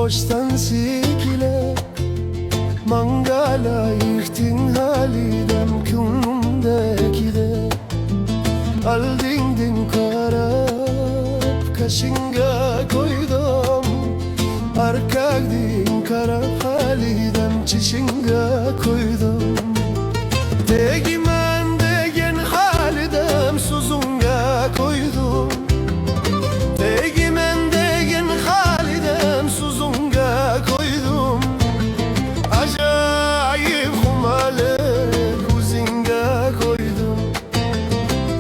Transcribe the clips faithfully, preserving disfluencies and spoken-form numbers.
ئىشتانسى كېلىپ، ماڭا لايىقتىڭ خالىدىم كۆڭلۈمدىكىدەك. ئالدىڭدىن قاراپ قېشىڭغا قويدۇم، ئارقاڭدىن قاراپ خالىدىم چېشىڭغا قويدۇم. تېگىمەن دېگەن خالىدىم سۆزۈڭگە قويدۇم. تېگىمەن دېگەن خالىدىم سۆزۈڭگە قويدۇم. ئاجايىپ خۇمارلىق كۆزۈڭگە قويدۇم.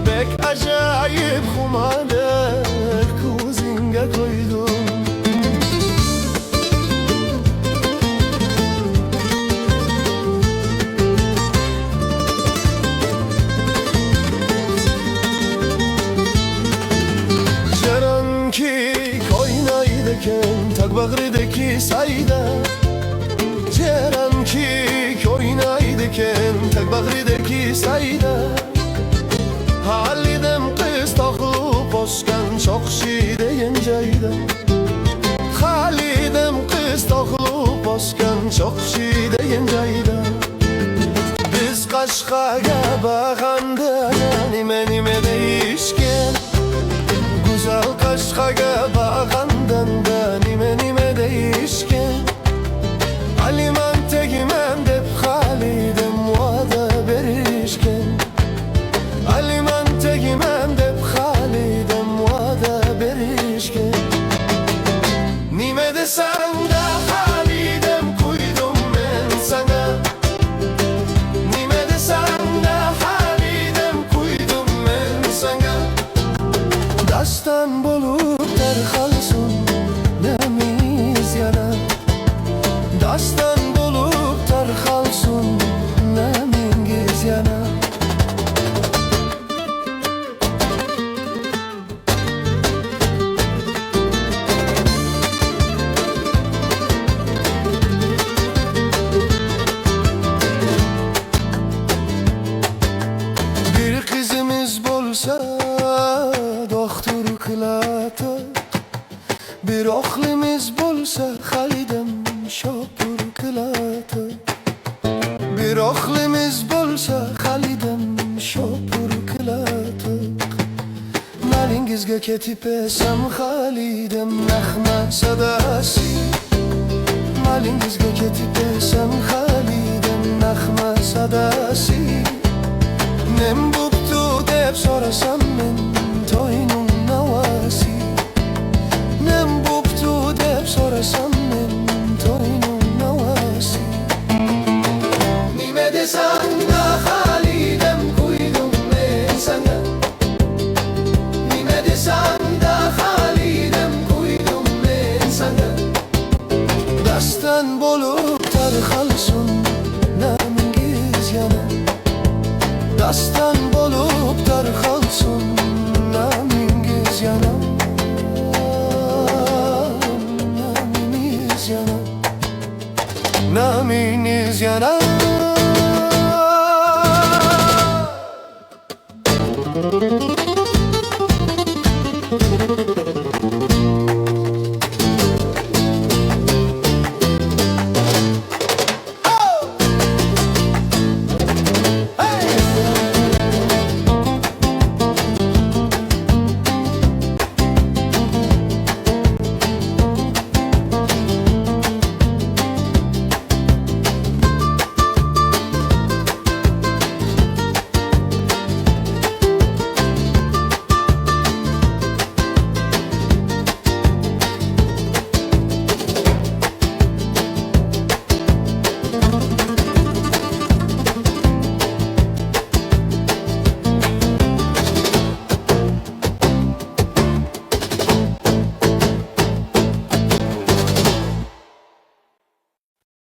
بەك ئاجايىپ خۇمارلىق كۆزۈڭگە قويدۇم. جاراڭكى ئوينايدىكەن تاغ باغرىدىكى سايدا. جاراڭكى ئوينايدىكەن تاغ باغرىدىكى سايدا. خالىدىم قىز تۇغۇلۇپ ئۆسكەن چوقچى دېگەن جايدا. خالىدىم قىز تۇغۇلۇپ ئۆسكەن چوقچى دېگەن جايدا. بىز قەشقەرگە بارغاندا نېمە نېمە دېيىشكەن. گۈزەل قەشقەرگە بارغاندا نېمە نېمە دېيىشكەن. ئالىمەن تېگىمەن دەپ خالىدىم ۋەدە بېرىشكەن. ئالىمەن تېگىمەن دەپ خالىدىم ۋەدە بېرىشكەن. نېمە دېسەڭ دە خالىدىم قويدۇم مەن ساڭا. نېمە دېسەڭ دە خالىدىم قويدۇم مەن ساڭا. داستان بولۇپ تارقالسۇن نامىڭىز يەنە. داستان بولۇپ تارقالسۇن نامىڭىز يەنە. بىر قىزىمىز بولسا دوختۇر قىلاتتۇق. بىر ئوغلىمىز بولسا خالىدىم شوپۇر قىلاتتۇق. بىر ئوغلىمىز بولسا خالىدىم شوپۇر قىلاتتۇق. مالىڭىزغا كېتىپ بەرسەم خالىدىم نەغمە ساداسى. مالىڭىزغا كېتىپ بەرسەم خالىدىم نەغمە ساداسى. نېمە بوپتۇ دەپ سورىسام مەن توينىڭ ناۋاسى. نېمە بوپتۇ دەپ سورىسام مەن توينىڭ ناۋاسى. نېمە دېسەڭ دە خالىدىم قويدۇم مەن ساڭا. نېمە دېسەڭ دە خالىدىم قويدۇم مەن ساڭا. داستان بولۇپ تارقالسۇن نامىڭىز يەنە. داستان بولۇپ تارقالسۇن نامىڭىز يەنە. نامىڭىز يەنە. نامىڭىز يەنە.